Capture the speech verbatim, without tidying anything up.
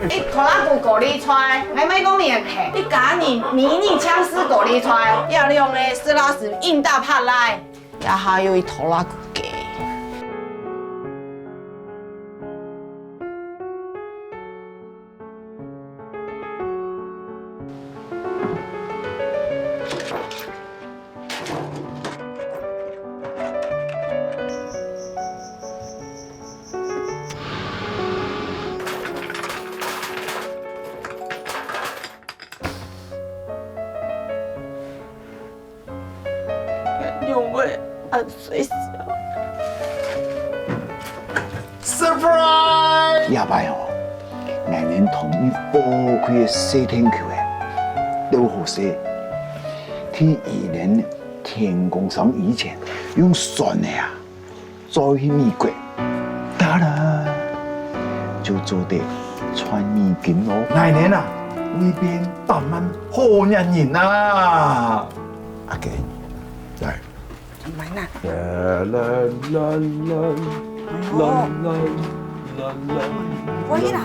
一拖拉庫高麗菜，𠊎毋係講你个客，一家人迷你強勢高麗菜，這兩個實在係硬打拍賴，這下有一拖拉庫雞。 仰會恁衰小？Surprise！這擺哦，𠊎等同你寶貴个細𢯭手仔，都好勢，在佢等天光生以前，用船仔啊， 載去美國，噠啦，就做得賺美金囉。𠊎等啊，會變百萬好額人啊！阿堅，來。慢啊。啦啦啦啦，哎喲。啦啦啦啦。喂啦。